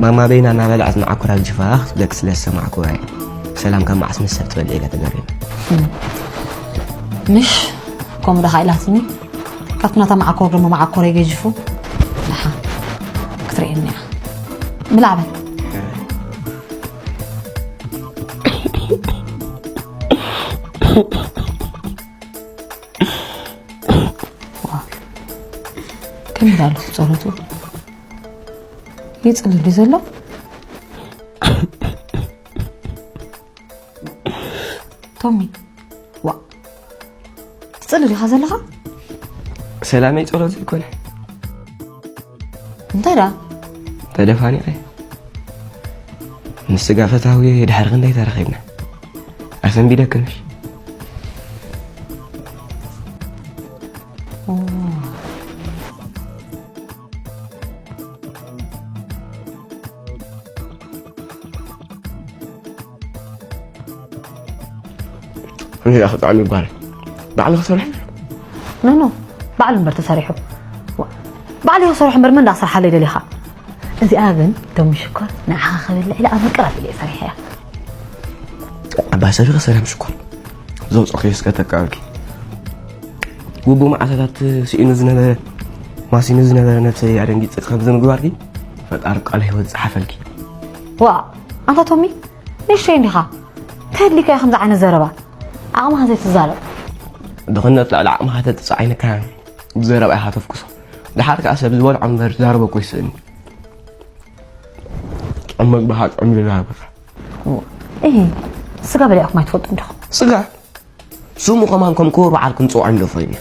ማማ በይና እናበልዐት መዓኮር ኣብ ጅፋ ክትብለኪ ስለ ዝሰማዕኩዋ እየ። ሰላም ካብ መዓስ ምስ ሰብ ትበልዕ ኢለ ተገሪመ። ምሽ ከምኡ ደኻ ኢላትኒ። ካብቲ ናታ መዓኮር ደሞ መዓኮረይ ገጅፉ። ንሓ ክትርእየኒ እያ። ብላዕ በል። ከመይ ኣሎ ጸሎቱ? ይጽሊ ድዩ ዘሎ? ቶሚ፣ ዋ፣ ትጽሊ ዲኻ ዘለኻ? ሰላመይ ጸሎት ዘይኮነ እንታይ ደኣ? ተደፋኒቐ ምስ ስጋ ፈታዊ ድሕሪ ክንደይ ተረኺብና ኣሰንቢደክምሽ እንዲያ ክጥዕም ይጓል ባዕሉ ክሰርሕ ኖ ኖ፣ ባዕሉ እምበር ተሰሪሑ። ዋ፣ ባዕሉ ይሰርሑ እምበር መን እንዳሰርሓለይ ደሊኻ? እዚኣ ግን ቶም ሽኮር ንዓኻ ክብል ኢለ ኣብ ምቅራብ ኢለ ሰሪሐያ። ኣባ ሰሪኸ ሰላም ሽኮር ዘውፅኦ ከየስከተካ ኣብኪ ጉቡ መዓልታት ስኢኑ ዝነበረ ማሲኑ ዝነበረ ነብሰይ ኣደንጊፅ ከም ዝምግባርኪ ፈጣሪ ቃል ህይወት ዝፀሓፈልኪ። ዋ፣ ኣንታ ቶሚ፣ ንእሽተይ እንዲኻ? ተድሊካ ከምዚ ዓይነት ዘረባ? ዓቕምኻ ዘይትዛረብ። ድኽነት ልዕሊ ዓቕምኻ ተትፅዓይንካ ብዘረባ ኢኻ ተፍኩሶ። ድሓር ከዓ ሰብ ዝበልዖ እምበር ዝዛረቦ እኮ ይስእን። ኣብ መግብኻ ጥዑም ልዛረበካ። እሂ፣ ስጋ በሊዕኩም ኣይትፈልጡ እንዲኹም? ስጋ ስሙ ከማን ከም ክቡር በዓል ክንፅውዖ እንዶ ፈሪና።